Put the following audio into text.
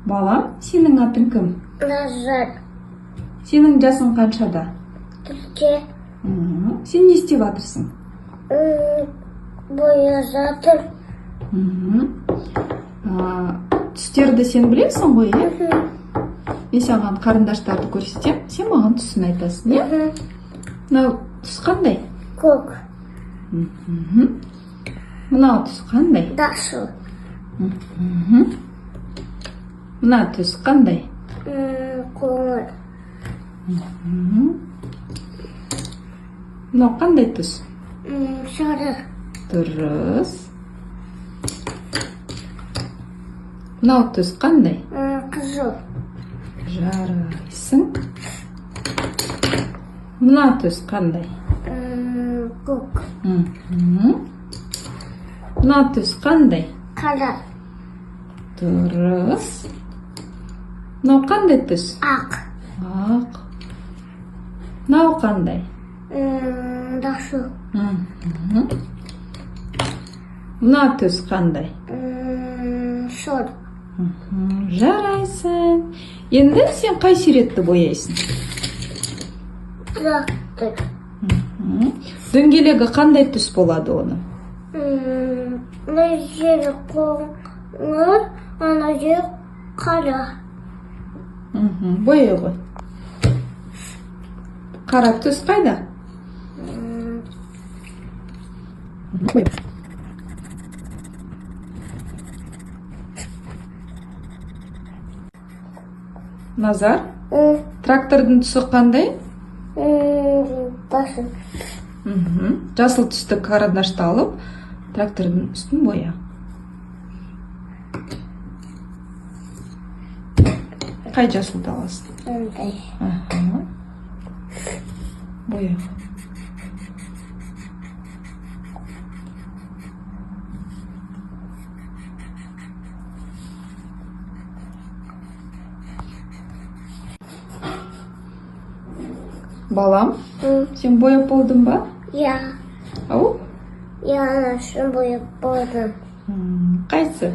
Балам, сенің атың кім? Назар. Сенің жасың қаншада? 4-те. Сен не істеп жатырсың? Бояп жатыр. Түстерді сен білесің ғой, иә? Мен саған қарындаштарды көрсетемін, сен маған түсін айтасың, иә? Мынау түс қандай? Көк. Мынау түс қандай? Жасыл. Мына түс қандай? Қоңыр. Мынау қандай түс? Сары. Дұрыс. Мынау түс қандай? Қызыл. Жарайсың. Мына түс қандай? Көк. Мына түс қандай? Қара. Дұрыс. Мынау қандай түс? Ақ. Ақ. Мынау қандай? Жасыл. Мына түс қандай? Сұр. Жарайсың. Енді сен қай суретті бояйсың? Трактор. Дөңгелегі қандай түс болады оның? Мына жері қоңыр, ана жері қара. Бояй ғой. Қара түс қайда? Боя. Назар, трактордың түсі қандай? Жасыл. Жасыл түсті карандашты алып, трактордың үстін боя. Қай жасылды аласың? Мындай. Аха. Боя. Балам, сен бояп болдың ба? Иә. Ау? Иә, анасын бояп болдым. Қайсы?